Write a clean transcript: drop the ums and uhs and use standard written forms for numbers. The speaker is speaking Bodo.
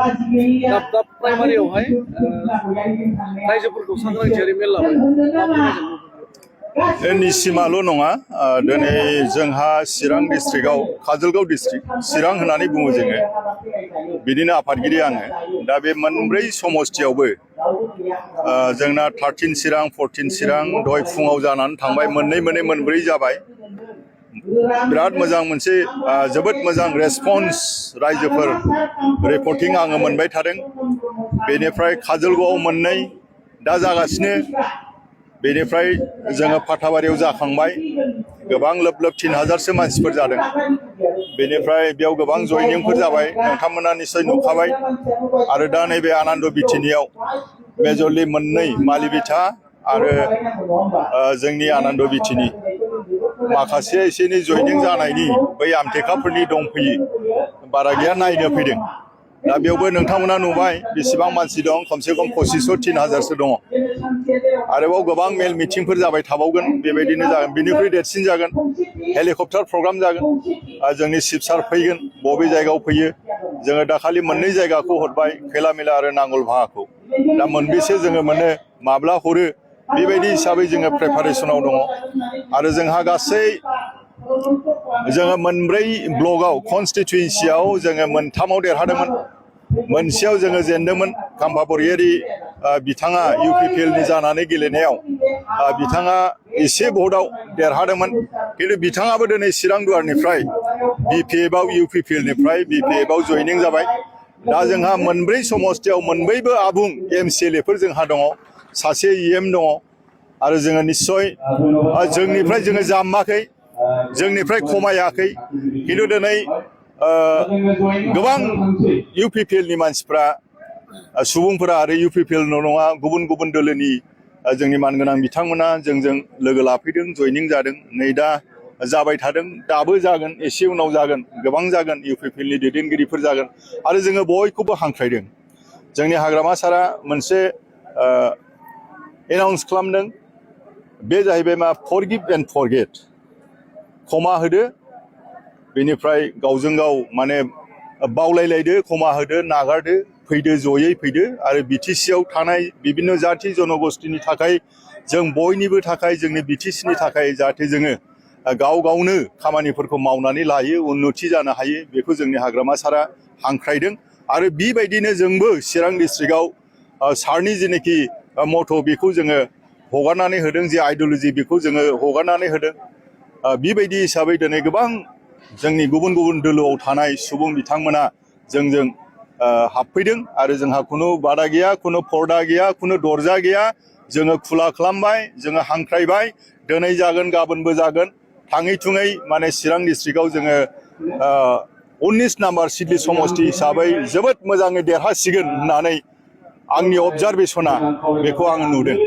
दाब दाब प्राइमारियावहाय रायजोफोरखौ सांग्रांथियारि मेल लाबाय निसिमाल' नङा दिनै जोंहा चिरां डिस्ट्रिक्टआव काजलगाव डिस्ट्रिक्ट चिरां होननानै बुङो जोङो बिदिनो आफादगिरि आङो दा बे मोनब्रै समस्तियावबो जोंना 13 चिरां 14 चिरां दहाय फुङाव जानानै थांबाय मोनब्रै जाबाय बिराद मोजां मोनसे जोबोद मोजां रेसपन्स रायजोफोर रिपर्टिं आङो मोनबाय थादों बेनिफ्राय काजलगावआव मोननै दा जागासिनो बेनिफ्राय जोङो फाथाबारियाव जाखांबाय गोबां लोब लोब 3000सो मानसिफोर जादों बेनिफ्राय बेयाव गोबां जयनिंफोर जाबाय नोंथांमोना निश्चय नुखाबाय आरो दा नैबे आनन्द बिथिनियाव मेजरलि मोननै मालिबिथा आरो जोंनि आनन्द बिथिनि माखासे एसे एनै जयनिं जानायनि बै आमटेकाफोरनि दंफैयो बारा गैया नायनो फैदों दा बेयावबो नोंथांमोना नुबाय बेसेबां मानसि दं खमसे खम 2500-3000सो दङ आरोबाव गोबां मेल मिटिंफोर जाबाय थाबावगोन बेबायदिनो जागोन बिनिख्रुइ देरसिन जागोन हेलिकप्टार प्रग्राम जागोन जोंनि चिफ सार फैगोन बबे जायगायाव फैयो जोङो दाखालि मोननै जायगाखौ हरबाय खैलामेला आरो नांगलभागाखौ दा मोनबेसे जोङो मोनो माब्ला हरो बेबायदि हिसाबै जोङो प्रिपारेसनाव दङ आरो जोंहा गासै जोङो मोनब्रै ब्लकआव कनस्टिटुयेन्सियाव जोङो मोनथामाव देरहादोंमोन मोनसेयाव जोङो जेनदोंमोन काम्फा बरगयारी बिथाङा UPPL नि जानानै गेलेनायाव बिथाङा एसे भटआव देरहादोंमोन खिन्थु बिथाङाबो दिनै चिरां दुवारनिफ्राय BPF आव UPPL निफ्राय BPF आव जयनिं जाबाय दा जोंहा मोनब्रै समस्तियाव मोनब्रैबो आबुं MCLA फोर जोंहा दङ सासे EM दङ आरो जोङो निश्चय जोंनिफ्राय जोङो जामाखै जोंनिफ्राय खमायाखै खिन्थु दिनै गोबां UPPL नि मानसिफ्रा सुबुंफोरा आरो UPPL नङा गुबुन गुबुन दोलोनि जोंनि मानगोनां बिथांमोना जोंजों लोगो लाफैदों जयनिं जादों नै दा जाबाय थादों दाबो जागोन एसे उनाव जागोन गोबां जागोन UPPL नि दैदेनगिरिफोर जागोन आरो जोङो बयखौबो हांख्रायदों जोंनि हाग्रामा सारा मोनसे एनाउन्स खालामदों बे जाहैबाय मा फरगिभ एन्ड फरगेट क्षमा होदो बेनिफ्राय गावजों गाव माने बावलायलायदो क्षमा होदो नागारदो फैदो जयै फैदो आरो BTC आव थानाय बिभिन्न जाथि जनगोष्ठीनि थाखाय जों बयनिबो थाखाय जोंनि BTC नि थाखाय जाहाथे जोङो गाव गावनो खामानिफोरखौ मावनानै लायो उन्नति जानो हायो बेखौ जोंनि हाग्रामा सारा हांख्रायदों आरो बेबायदिनो जोंबो चिरां डिस्ट्रिक्टआव सारनि जेनाखि मट' बेखौ जोङो हगारनानै होदों जे आइडिय'लजि बेखौ जोङो हगारनानै होदों बेबायदि हिसाबै दिनै गोबां जोंनि गुबुन गुबुन दोलोआव थानाय सुबुं बिथांमोना जोंजों हाबफैदों आरो जोंहा खुनु बादा गैया खुनु पर्दा गैया खुनु दरजा गैया जोङो खुला खालामबाय जोङो हांख्रायबाय दिनै जागोन गाबोनबो जागोन थाङै थुङै माने चिरां डिस्ट्रिक्टआव जोङो 19 नाम्बार सिडली समस्ति हिसाबै जोबोद मोजाङै देरहासिगोन होननानै आंनि अबजारभेसना बेखौ आङो नुदों